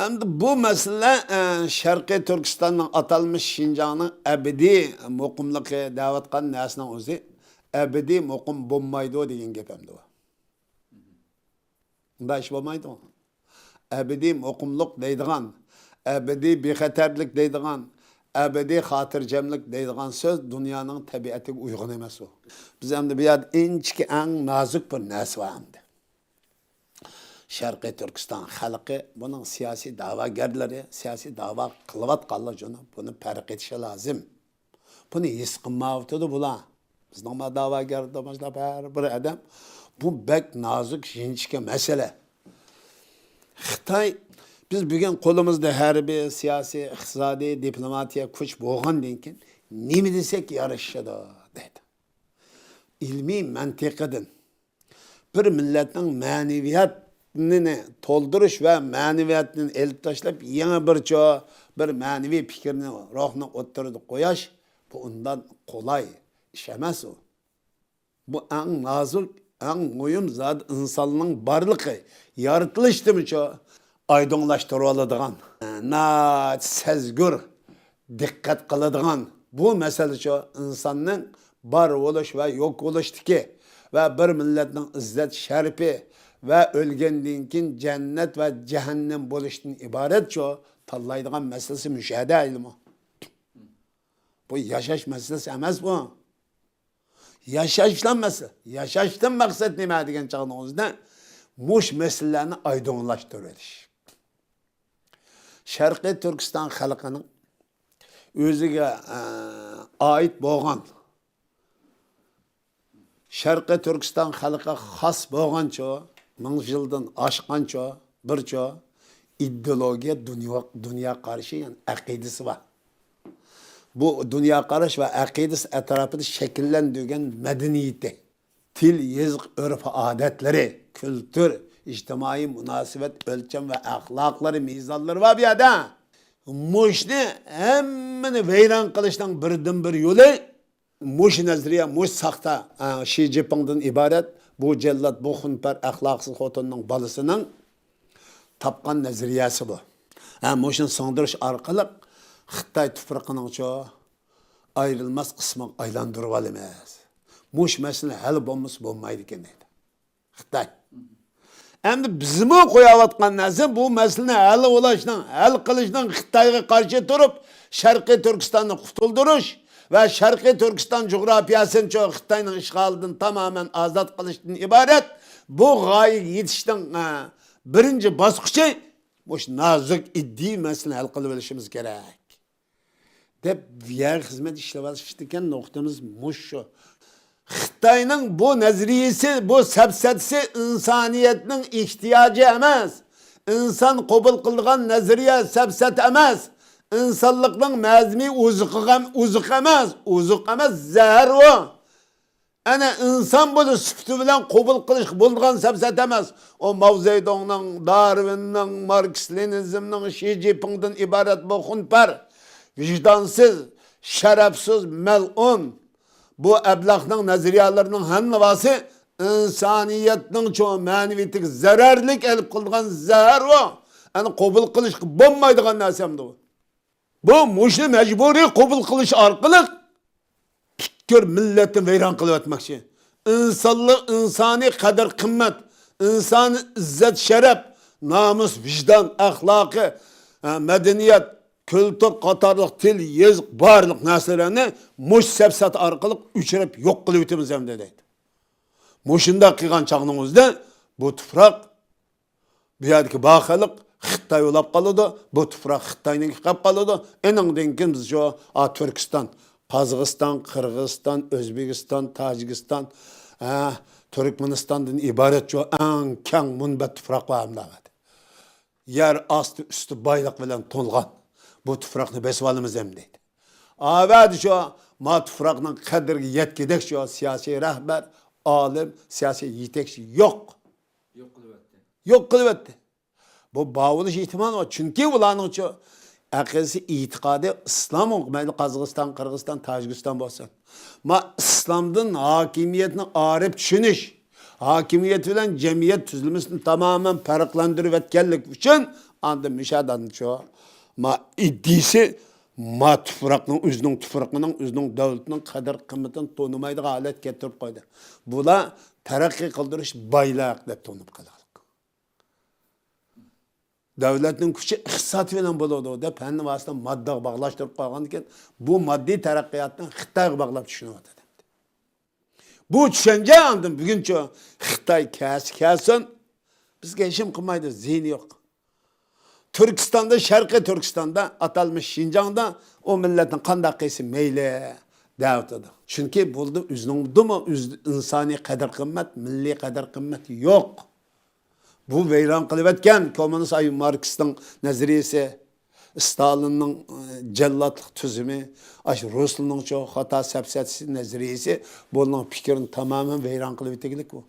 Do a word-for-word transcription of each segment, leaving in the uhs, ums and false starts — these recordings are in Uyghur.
ئەمدى بۇ مەسىلە، ئە، شەرقىي تۈركىستاننىڭ ئاتالمىش شىنجاڭنىڭ ئەبەدىي مۇقىملىقى دەۋاتقان نەرسىنىڭ ئۆزى ئەبەدىي مۇقىم بولمايدۇ دېگەن گەپ ئەمدى بۇ. ئۇنداق ئىش بولمايدۇ. ئەبەدىي مۇقىملىق دەيدىغان، ئەبەدىي بىخەتەرلىك دەيدىغان، ئەبەدىي خاتىرجەملىك دەيدىغان سۆز دۇنيانىڭ تەبىئەتىگە ئۇيغۇن ئەمەس ئۇ. بىز ئەمدى بۇ يەردە ئىنچىكە ئەڭ نازۇك بىر نەرسە بار ئەمدى. شەرقىي تۈركىستان خەلقى، بۇنىڭ سىياسىي دەۋاگەرلىرى، سىياسىي دەۋا قىلىۋاتقانلار جۇمۇ، بۇنى پەرق ئېتىشى لازىم. بۇنى ھېس قىلمايۋاتىدۇ بۇلار. بىزنىڭ ما دەۋاگەر، باشلاپ ھەر بىر ئادەم بۇ بەك نازۇك، ئىنچىكە مەسىلە. خىتاي، بىز بۈگۈن قولىمىزدا ھەربىي، سىياسىي، ئىقتىسادىي، دىپلوماتىيە كۈچ بولغاندىن كېيىن نېمە دېسەك يارىشىدۇ دەيدۇ. ئىلمىي مەنتىقىدىن بىر مىللەتنىڭ مەنىۋىيەتنى تولدۇرۇش ۋە مەنىۋىيەتنى ئېلىپ تاشلاپ، يېڭى بىر چو-، بىر مەنىۋى پىكىرنى، روھنى ئوتتۇرىدا قويۇش، بۇ ئۇنداق قولاي ئىش ئەمەس ئۇ. بۇ ئەڭ نازۇك، ئەڭ مۇھىم زادى ئىنساننىڭ بارلىقى، يارىتىلىشتىمۇچۇ ئايدىڭلاشتۇرۇۋالىدىغان، ناھايىتى سەزگۈر، دىققەت قىلىدىغان بۇ مەسىلىچۇ ئىنساننىڭ بار بولۇش ۋە يوق بولۇشتىكى ۋە بىر مىللەتنىڭ ئىززەت شەرىپى ۋە ئۆلگەندىن كېيىن جەننەت ۋە جەھەننەم بولۇشتىن ئىبارەتچۇ تاللايدىغان مەسىلىسى مۇشۇ يەردە ئەيلىمۇ. بۇ ياشاش مەسىلىسى ئەمەس بۇ. ياشاشلا مەسىلە. ياشاشتىن مەقسەت نېمە دېگەن چاغنىڭ ئۆزىدە مۇش مەسىلىلەرنى ئايدىڭلاشتۇرۇۋېلىش. شەرقىي تۈركىستان خەلقىنىڭ ئۆزىگە، ئە، ئائىت بولغان، شەرقىي تۈركىستان خەلقىگە خاس بولغانچۇ، مىڭ يىلدىن ئاشقانچۇ، بىرچۇ ئىدېئولوگىيە، دۇنيا، دۇنيا قارىشى، يەنى ئەقىدىسى بار. بۇ دۇنيا قاراش ۋە ئەقىدىسى ئەتراپىدا شەكىللەندۈرگەن مەدەنىيىتى، تىل، يېزىق، ئۆرپ-ئادەتلىرى، كۈلتۈر، ئىجتىمائىي مۇناسىۋەت، ئۆلچەم ۋە ئەخلاقلىرى، مىزانلىرى بار بۇ يەردە. مۇشۇنى ھەممىنى ۋەيران قىلىشنىڭ بىردىنبىر يولى مۇشۇ نەزەرىيە، مۇشۇ ساختا، ئە، شى جىنپىڭدىن ئىبارەت بۇ جەللات، بۇ خۇنپەر ئەخلاقسىز خوتۇننىڭ بالىسىنىڭ تاپقان نەزەرىيەسى بۇ. ھە، مۇشۇنى سىڭدۈرۈش ئارقىلىق خىتاي تۇپرىقىنىڭچۇ ئايرىلماس قىسمىغا ئايلاندۇرۇۋالىمىز. مۇشۇ مەسىلە ھەل بولمىسا بولمايدىكەن دەيدۇ خىتاي. ئەمدى بىزمۇ قويۇۋاتقان نەرسە بۇ مەسىلىنى ھەل بولۇشنىڭ، ھەل قىلىشنىڭ خىتايغا قارشى تۇرۇپ، شەرقىي تۈركىستاننى قۇتۇلدۇرۇش ۋە شەرقىي تۈركىستان جۇغراپىيەسىنى شۇ خىتاينىڭ ئىشغالىدىن تامامەن ئازاد قىلىشتىن ئىبارەت بۇ غايىگە يېتىشنىڭ، ئە، بىرىنچى باسقۇچى مۇشۇ نازۇك ئىدىيە مەسىلىنى ھەل قىلىۋېلىشىمىز كېرەك. دەپ ۋىيەر خىزمەت ئىشلەۋاتىدىكەن، نۇقتىمىز مۇشۇ. خىتاينىڭ بۇ نەزەرىيىسى، بۇ سەپسەتىسى ئىنسانىيەتنىڭ ئېھتىياجى ئەمەس. ئىنسان قوبۇل قىلىدىغان نەزەرىيە سەپسەتە ئەمەس. ئىنسانلىقنىڭ مەزمۇنى ئوزۇقىغا-، ئوزۇق ئەمەس. ئوزۇق ئەمەس، زەھەر ئۇ. ئەنە ئىنسان بولۇش سۈپىتى بىلەن قوبۇل قىلىشقا بولىدىغان سەپسەتە ئەمەس. ئۇ ماۋزېدۇڭنىڭ، دارۋىننىڭ، ماركس لېنىنىزمنىڭ، شى جىنپىڭدىن ئىبارەت بۇ خۇنپەر، ۋىجدانسىز، شەرەپسىز، مەلئۇن، بۇ ئەبلەخنىڭ نەزەرىيەلىرىنىڭ ھەممىسى ئىنسانىيەتنىڭ چوڭ مەنىۋىيىتىگە زەرەرلىك ئېلىپ قىلىدىغان زەھەر ئۇ. ئەنە قوبۇل قىلىشقا بولمايدىغان نەرسە ئەمدى بۇ. بۇ مۇشۇنى مەجبۇرىي قوبۇل قىلىش ئارقىلىق پۈتكۈل مىللەتنى ۋەيران قىلىۋەتمەكچى. ئىنسانلىق، ئىنسانىي قەدىر-قىممەت، ئىنسانىي ئىززەت-شەرەپ، نامۇس، ۋىجدان، ئەخلاقى، ھە، مەدەنىيەت، كۈلتۈر قاتارلىق تىل، يېزىق، بارلىق نەرسىلەرنى مۇشۇ سەپسەتە ئارقىلىق ئۆچۈرۈپ يوق قىلىۋېتىمىز ئەمدى دەيدۇ. مۇشۇنداق قىلغان چاغنىڭ ئۆزىدە بۇ تۇپراق بۇ يەردىكى بار خەلق خىتاي ئۇلاپ قالىدۇ، بۇ تۇپراق خىتاينىڭكى قاپ قالىدۇ. ئېنىڭدىن كېيىن بىز شۇ، ئا، تۈركىستان، قازاقىستان، قىرغىزىستان، ئۆزبېكىستان، تاجىكىستان، ھە، تۈركمەنىستاندىن ئىبارەت شۇ ئەڭ كەڭ مۇنبەت تۇپراق بار ئەمدى. يەر ئاستى ئۈستى بايلىق بىلەن تولغان بۇ تۇپراقنى بېسىۋالىمىز ئەمدى دەيدۇ. ئاۋەدە شۇ ما تۇپراقنىڭ قەدرىگە يەتكۈدەك شۇ سىياسىي رەھبەر، ئالىم، سىياسىي يېتەكچى يوق. يوق قىلىۋەتتى. يوق قىلىۋەتتى. بۇ بار بولۇش ئېھتىمالى بار. چۈنكى ئۇلارنىڭچۇ ئەقىدىسى، ئېتىقادى ئىسلام، مەيلى قازاقىستان، قىرغىزىستان، تاجىكىستان بولسۇن. ما ئىسلامدىن ھاكىمىيەتنى ئايرىپ چۈشىنىش، ھاكىمىيەت بىلەن جەمئىيەت تۈزۈلمىسىنى تامامەن پەرقلەندۈرۈۋەتكەنلىك ئۈچۈن ئاندىن مۇشۇ ئادەمچۇ، ما ئىدىيىسى، ما تۇپراقنىڭ، ئۆزىنىڭ تۇپرىقىنىڭ، ئۆزىنىڭ دۆلىتىنىڭ قەدىر قىممىتىنى تونۇمايدىغان ھالەتكە كەلتۈرۈپ قويدى. بۇلار تەرەققىي قىلدۇرۇش، بايلىق دەپ تونۇپ قالغان. دۆلەتنىڭ كۈچى ئىقتىساد بىلەن بولىدۇ دەپ، ھەممە نەرسىنى ماددىغا باغلاشتۇرۇپ قويغاندىكىن، بۇ ماددىي تەرەققىياتنى خىتايغا باغلاپ چۈشىنىۋاتىدۇ. بۇ چۈشەنچە ئاندىن بۈگۈنچە خىتاي كەلسە كەلسۇن، بىزگە ھېچنېمە قىلمايدۇ، زىيىنى يوق. تۈركىستاندا، شەرقىي تۈركىستاندا، ئاتالمىش شىنجاڭدا ئۇ مىللەتنىڭ قانداق قىلسا مەيلى دەۋاتىدۇ. چۈنكى بۇنىڭدا ئۆزىنىڭدىمۇ ئۆز ئىنسانىي قەدىر-قىممەت، مىللىي قەدىر-قىممەت يوق. بۇ ۋەيران قىلىۋەتكەن كوممۇنىست ئاي ماركسنىڭ نەزەرىيىسى، ستالىننىڭ، ئى، جەللاتلىق تۈزۈمى، ئاشۇ رۇسلىنىڭچۇ خاتا سەپسەتىسى نەزەرىيىسى بۇنىڭ پىكرىنى تامامەن ۋەيران قىلىۋېتىگلىك بۇ.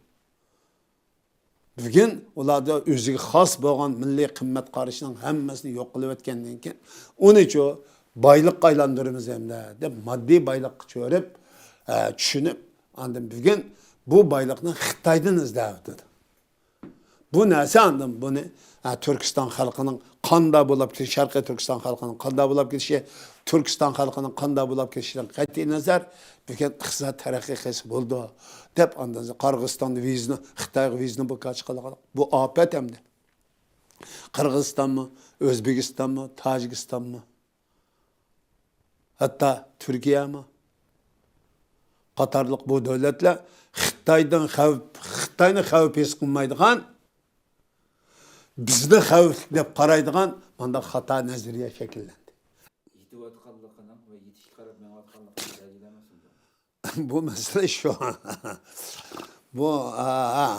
بۈگۈن ئۇلاردا ئۆزىگە خاس بولغان مىللىي قىممەت قارىشىنىڭ ھەممىسىنى يوق قىلىۋەتكەندىن كېيىن، ئۇنىچۇ بايلىققا ئايلاندۇرىمىز ئەمدى دەپ، ماددىي بايلىققا چۆرۈپ، ئە، چۈشىنىپ، ئاندىن بۈگۈن بۇ بايلىقنى خىتايدىن ئىزدەۋاتىدۇ. بۇ نەرسە ئاندىن بۇنى، ھە، تۈركىستان خەلقىنىڭ قانداق بولاپ كېتىشى، شەرقىي تۈركىستان خەلقىنىڭ قانداق بولاپ كېتىشى، تۈركىستان خەلقىنىڭ قانداق بولاپ كېتىشىدىن قەتئىينەزەر، بۈگۈن ئىقتىساد تەرەققىي قىلسا بولىدۇ، دەپ ئاندىن قىرغىزىستاندا ۋىزىنى، خىتايغا ۋىزىنى بوكاچ قىلغان. بۇ ئاپەت ئەمدى. قىرغىزىستانمۇ، ئۆزبېكىستانمۇ، تاجىكىستانمۇ؟ ھەتتا تۈركىيەمۇ قاتارلىق بۇ دۆلەتلەر خىتايدىن خەۋپ، خىتاينى خەۋپ ھېس قىلمايدىغان، بىزنى خەۋپلىك دەپ قارايدىغان مانداق خاتا نەزەرىيە شەكىللەندى. يېتىۋاتقانلىقىنىڭ ۋە يېتىشكە قاراپ مېڭىۋاتقانلىقىنى بەلگىلەمسىز؟ بۇ مەسىلە شۇ. بۇ، ھە، ھە،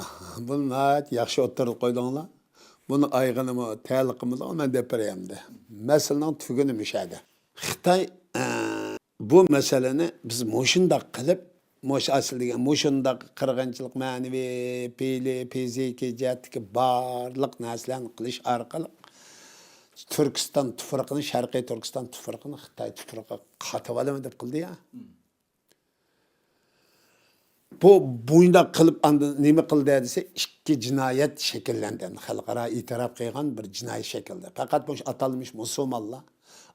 بۇنى ناھايىتى ياخشى ئوتتۇرىغا قويدۇڭلار. بۇنى ئايىغىنىمۇ، تەلىقىمۇ مەن دەپ بېرەي ئەمدى. مەسىلىنىڭ تۈگۈنى مۇشۇ يەردە. خىتاي، ئە، بۇ مەسىلىنى بىز مۇشۇنداق قىلىپ، مۇشۇ ئەسلى دېگەن مۇشۇنداق قىرغىنچىلىق، مەنىۋى، پېئىلىي، فىزىكىي جەھەتتىكى بارلىق نەرسىلەرنى قىلىش ئارقىلىق تۈركىستان تۇپرىقىنى، شەرقىي تۈركىستان تۇپرىقىنى خىتاي تۇپرىقىغا قاتىۋالىمەن دەپ قىلدى يا. بۇ بۇنداق قىلىپ ئاندىن نېمە قىلدى دېسە، ئىككى جىنايەت شەكىللەندى. خەلقئارا ئېتىراپ قىلغان بىر جىنايەت شەكىلدە. پەقەت مۇشۇ ئاتالمىش مۇسۇلمانلار،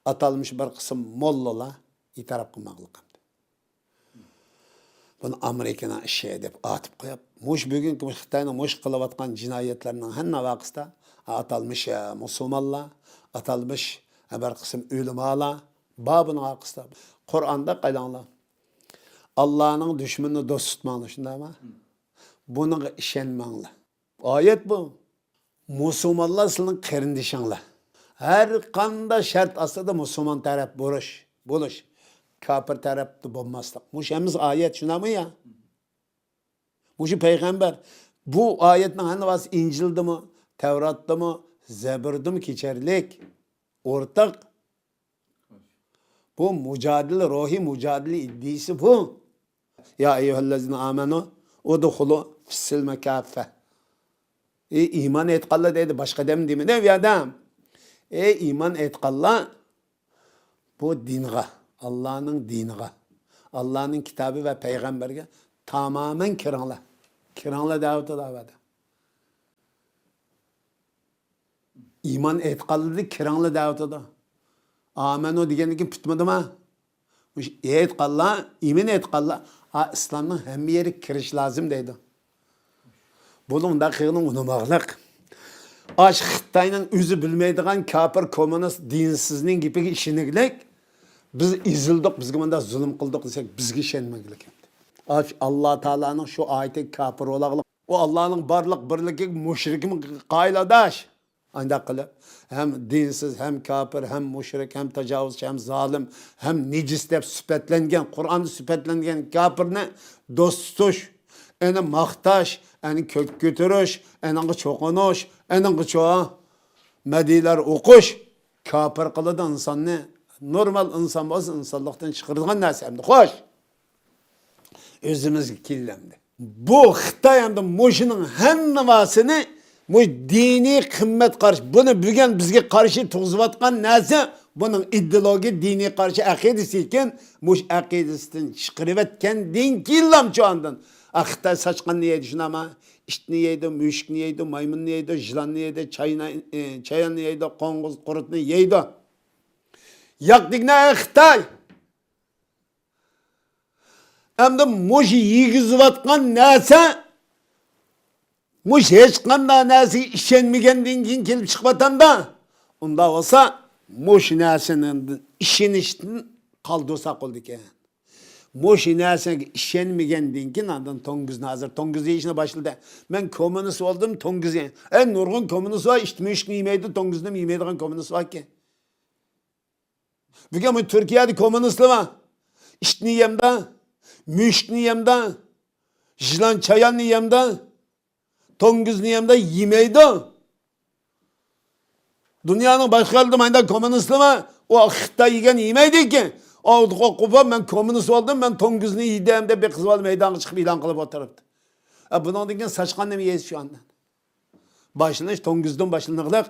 ئاتالمىش بىر قىسىم موللىلار ئېتىراپ قىلماقلىق ئەمدى. بۇنى ئامېرىكىنىڭ ئىشى دەپ ئاتىپ قويۇپ، مۇشۇ بۈگۈنكى مۇشۇ خىتاينىڭ مۇشۇ قىلىۋاتقان جىنايەتلىرىنىڭ ھەممە ۋاقىستا ئاتالمىش، ئە، مۇسۇلمانلار، ئاتالمىش، ئە، بىر قىسىم ئۆلىمالار بار بۇنىڭ ئارقىسىدا. قۇرئاندا قاراڭلار. ئاللانىڭ دۈشمىنىنى دوست تۇتماڭلار، شۇنداقمۇ؟ بۇنىڭغا ئىشەنمەڭلار. ئايەت بۇ. مۇسۇلمانلار سىلىنىڭ قېرىندىشىڭلار. ھەر قانداق شەرت ئاستىدا مۇسۇلمان تەرەپ بولۇش، بولۇش. كاپىر تەرەپتە بولماسلىق. مۇشۇ ھەممىسى ئايەت، شۇنداقمۇ يا؟ مۇشۇ پەيغەمبەر، بۇ ئايەتنىڭ ھەممىسى ئىنجىلدىمۇ، تەۋراتتىمۇ، زەبۇردىمۇ كېچەرلىك. ئورتاق. بۇ مۇجادىلە، روھىي مۇجادىلە ئىدىيىسى بۇ. يا ئەييۇھەللەزىنە ئامەنۇ ئۇدخۇلۇ فىسسىلمە كاففە. ئەي ئىمان ئېيتقانلار دەيدۇ، باشقا ئادەم دېمىدى ئۇ يەردە. ئەي ئىمان ئېيتقانلار، بۇ دىنغا، ئاللانىڭ دىنىغا، ئاللانىڭ كىتابى ۋە پەيغەمبەرگە تامامەن كىرىڭلار. كىرىڭلار دەۋاتىدۇ ئۇ يەردە. ئىمان ئېيتقانلىرى كىرىڭلار دەۋاتىدۇ. ئامەنۇ دېگەندىن كېيىن پۈتمىدىما؟ مۇشۇ ئېيتقانلار، ئىمان ئېيتقانلار، ھا، ئىسلامنىڭ ھەممە يېرىگە كىرىش لازىم دەيدۇ. بۇنىڭ مۇنداق قىلغىنى ئۇنىماقلىق. ئاش خىتاينىڭ ئۆزى بىلمەيدىغان كاپىر، كوممۇنىست، دىنسىزنىڭ گېپىگە ئىشىنىگلىك، بىز ئېزىلدۇق، بىزگە مۇنداق زۇلۇم قىلدۇق دېسەك، بىزگە ئىشەنمىگلىك. ئاش ئاللا تائالانىڭ شۇ ئايىتىگە كاپىر بولاغلىق. ئۇ ئاللانىڭ بارلىق بىرلىكىگە مۇشرىكمۇ قايىل ئاداش. ئانداق قىلىپ، ھەم دىنسىز، ھەم كاپىر، ھەم مۇشرىك، ھەم تاجاۋۇزچى، ھەم زالىم، ھەم نىجىس دەپ سۈپەتلەنگەن، قۇرئاندا سۈپەتلەنگەن كاپىرنى دوست تۇتۇش، ئېنى ماختاش، ئېنى كۆك كۆتۈرۈش، ئېنىڭغا چوقۇنۇش، ئېنىڭغىچۇ مەدھىيەلەر ئوقۇش كاپىر قىلىدۇ ئىنساننى. نورمال ئىنسان بولسا ئىنسانلىقتىن چىقىرىدىغان نەرسە ئەمدى. خوش. ئۆزىمىزگە كېلەمدى. بۇ خىتاي ئەمدى مۇشۇنىڭ ھەممىسىنى، مۇشۇ دىنىي قىممەت قارىشى، بۇنى بۈگۈن بىزگە قارشى تۇغۇزۇۋاتقان نەرسە بۇنىڭ ئىدېئولوگىيە، دىنىي قارىشى، ئەقىدىسى ئىكەن، مۇشۇ ئەقىدىسىدىن چىقىرىۋەتكەندىن كېيىنلامچۇ ئاندىن، ئا، خىتاي ساچقاننى يەيدۇ، شۇنداقمۇ؟ ئىتنى يەيدۇ، مۈشۈكنى يەيدۇ، مايمۇننى يەيدۇ، يىلاننى يەيدۇ، چاينا-، ئى، چاياننى يەيدۇ، قوڭغۇز، قۇرتنى يەيدۇ. ياق دېگىنە، ئەي خىتاي! ئەمدى مۇشۇ يېگۈزۈۋاتقان نەرسە، مۇشۇ ھېچقانداق نەرسىگە ئىشەنمىگەندىن كېيىن كېلىپ چىقىۋاتامدا، ئۇنداق بولسا، مۇشۇ نەرسىنى ئىشىنىشتىن قالدۇرساق بولىدىكەن. مۇشۇ نەرسىگە ئىشەنمىگەندىن كېيىن ئاندىن توڭگۇزنى، ھازىر توڭگۇز يېيىشنى باشلىدى. مەن كوممۇنىست بولدۇم، توڭگۇز يەي-، ئەي، نۇرغۇن كوممۇنىست بار، ئىت مۈشۈكنى يېمەيدۇ، توڭگۇزنىمۇ يېمەيدىغان كوممۇنىست باركەن. بۈگۈن بۇ تۈركىيەدە كوممۇنىستلار بار. ئىتنى يەمدا، مۈشۈكنى يەمدا، يىلان چاياننى يەمدا، توڭگۇزنى يەمدا يېمەيدۇ. دۇنيانىڭ باشقا يەرلىرىدە مانداق كوممۇنىستلار بار. ئۇ خىتاي يېگەن يېمەيدىكەن. ئالدى قوقۇپ، مەن كوممۇنىست بولدۇم، مەن توڭگۇزنى يېدىم دەپ بىر قىز بالا مەيدانغا چىقىپ ئېلان قىلىپ ئولتۇرۇپتۇ. ئە، بۇنىڭدىن كېيىن ساچقاننىمۇ يەيسىز شۇ ئاندىن. باشلىنىش توڭگۇزدىن باشلىنىقلىق.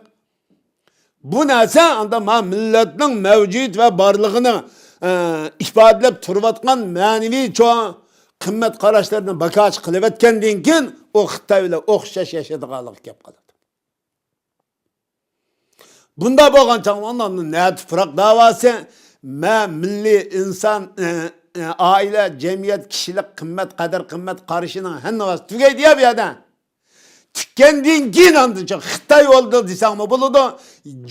بۇ نەرسە ئاندا ما مىللەتنىڭ مەۋجۇت ۋە بارلىقىنى، ئە، ئىپادىلەپ تۇرۇۋاتقان مەنىۋى چوڭ قىممەت قاراشلىرىنى باكاچى قىلىۋەتكەندىن كېيىن، ئۇ خىتاي بىلەن ئوخشاش ياشايدىغانلىقى كەپ قالىدۇ. بۇنداق بولغان چاغدا ئاندىن نە تۇپراق داۋاسى، مە مىللىي ئىنسان، ئە، ئە، ئائىلە، جەمئىيەت، كىشىلىك قىممەت، قەدىر-قىممەت قارىشىنىڭ ھەممىسى تۈگەيدۇ يا بۇ يەردە. تۈگەندىن كېيىن ئاندىن خىتاي بولدى دېسەڭمۇ بولىدۇ،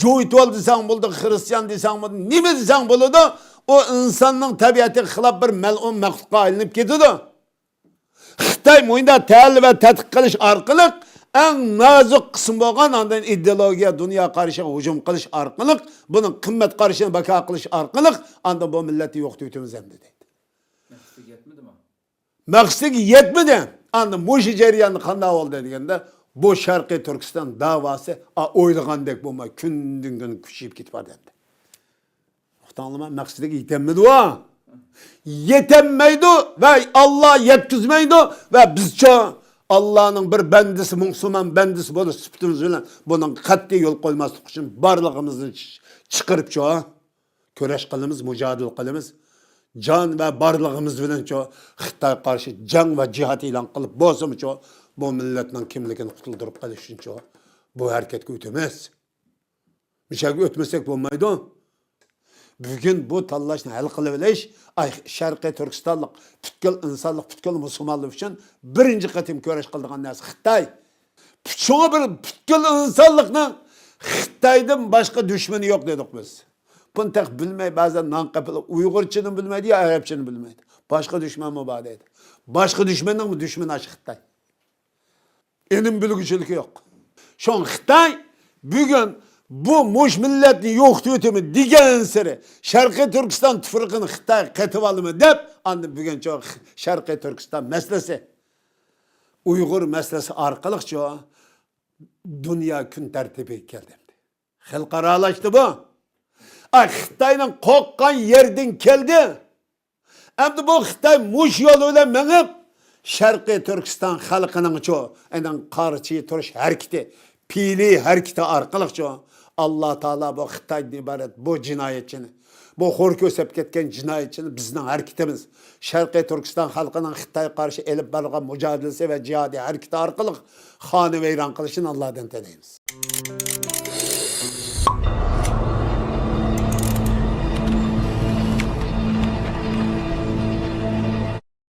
جۇيت بولدى دېسەڭمۇ بولىدۇ، خرىستىيان دېسەڭمۇ بولىدۇ، نېمە دېسەڭ بولىدۇ. ئۇ ئىنساننىڭ تەبىئەتىگە خىلاپ بىر مەلئۇن مەخلۇققا ئايلىنىپ كېتىدۇ. خىتاي مۇنداق تەھلىل ۋە تەتقىق قىلىش ئارقىلىق ئەڭ نازۇك قىسمى بولغان ئاندىن ئىدېئولوگىيە، دۇنيا قارىشىغا ھۇجۇم قىلىش ئارقىلىق، بۇنىڭ قىممەت قارىشىنى بەرپا قىلىش ئارقىلىق ئاندىن بۇ مىللەتنى يوقىتىۋېتىمىز ئەمدى دەيدۇ. مەقسىتىگە يەتمىدىمۇ؟ مەقسىتىگە يەتمىدى. ئاندىن مۇشۇ جەرياندا قانداق بولدى دېگەندە، بۇ شەرقىي تۈركىستان داۋاسى، ئا، ئويلىغاندەك بولماي، كۈندىن-كۈن كۈچىيىپ كېتىپ بارىدۇ ئەمدى. ئۇقتۇڭلارمۇ؟ مەقسىتىگە يېتەلمىدى ئۇ. يېتەلمەيدۇ ۋە ئاللا يەتكۈزمەيدۇ ۋە بىزچۇ ئاللانىڭ بىر بەندىسى، مۇسۇلمان بەندىسى بولۇش سۈپىتىمىز بىلەن بۇنىڭغا قەتئىي يول قويماسلىق ئۈچۈن بارلىقىمىزنى چىش-، چىقىرىپچۇ كۈرەش قىلىمىز، مۇجادىلە قىلىمىز. جان ۋە بارلىقىمىز بىلەنچۇ خىتايغا قارشى جەڭ ۋە جىھاد ئېلان قىلىپ بولسىمۇچۇ بۇ مىللەتنىڭ كىملىكىنى قۇتۇلدۇرۇپ قېلىش ئۈچۈنچۇ بۇ ھەرىكەتكە ئۆتىمىز. مۇشۇ يەرگە ئۆتمىسەك بولمايدۇ. بۈگۈن بۇ تاللاشنى ھەل قىلىۋېلىش، ئاي، شەرقىي تۈركىستانلىق پۈتكۈل ئىنسانلىق، پۈتكۈل مۇسۇلمانلار ئۈچۈن بىرىنچى قېتىم كۈرەش قىلىدىغان نەرسە خىتاي. شۇڭا بىر پۈتكۈل ئىنسانلىقنىڭ خىتايدىن باشقا دۈشمىنى يوق دېدۇق بىز. بۇنى تېخى بىلمەي، بەزىلەر نان قېپىلى ئۇيغۇرچىنى بىلمەيدۇ يا ئەرەبچىنى بىلمەيدۇ. باشقا دۈشمەنمۇ بار دەيدۇ. باشقا دۈشمەننىڭمۇ دۈشمىنى ئاشۇ خىتاي. ئىلىم بىلگۈچىلىكى يوق. شۇڭا خىتاي بۈگۈن بۇ مۇش مىللەتنى يوقىتىۋېتىمەن دېگەنسېرى، شەرقىي تۈركىستان تۇپرىقىنى خىتاي قېتىۋالىمەن دەپ، ئاندىن بۈگۈنچۇ شەرقىي تۈركىستان مەسىلىسى، ئۇيغۇر مەسىلىسى ئارقىلىقچۇ دۇنيا كۈن تەرتىپىگە كەلدى. خەلقئارالاشتى بۇ. ئاي، خىتاينىڭ قورققان يېرىدىن كەلدى. ئەمدى بۇ خىتاي مۇشۇ يول بىلەن مېڭىپ، شەرقىي تۈركىستان خەلقىنىڭچۇ، ئېنىڭ قارشى تۇرۇش ھەرىكىتى، پېئىلىي ھەرىكىتى ئارقىلىقچۇ، ئاللا تائالا بۇ خىتايدىن ئىبارەت بۇ جىنايەتچىنى، بۇ خور كۆرسەتكەن جىنايەتچىنى بىزنىڭ ھەرىكىتىمىز، شەرقىي تۈركىستان خەلقىنىڭ خىتايغا قارشى ئېلىپ بارغان مۇجادىلىسى ۋە جىھادىي ھەرىكىتى ئارقىلىق خانىۋەيران قىلىشىنى ئاللادىن تىلەيمىز.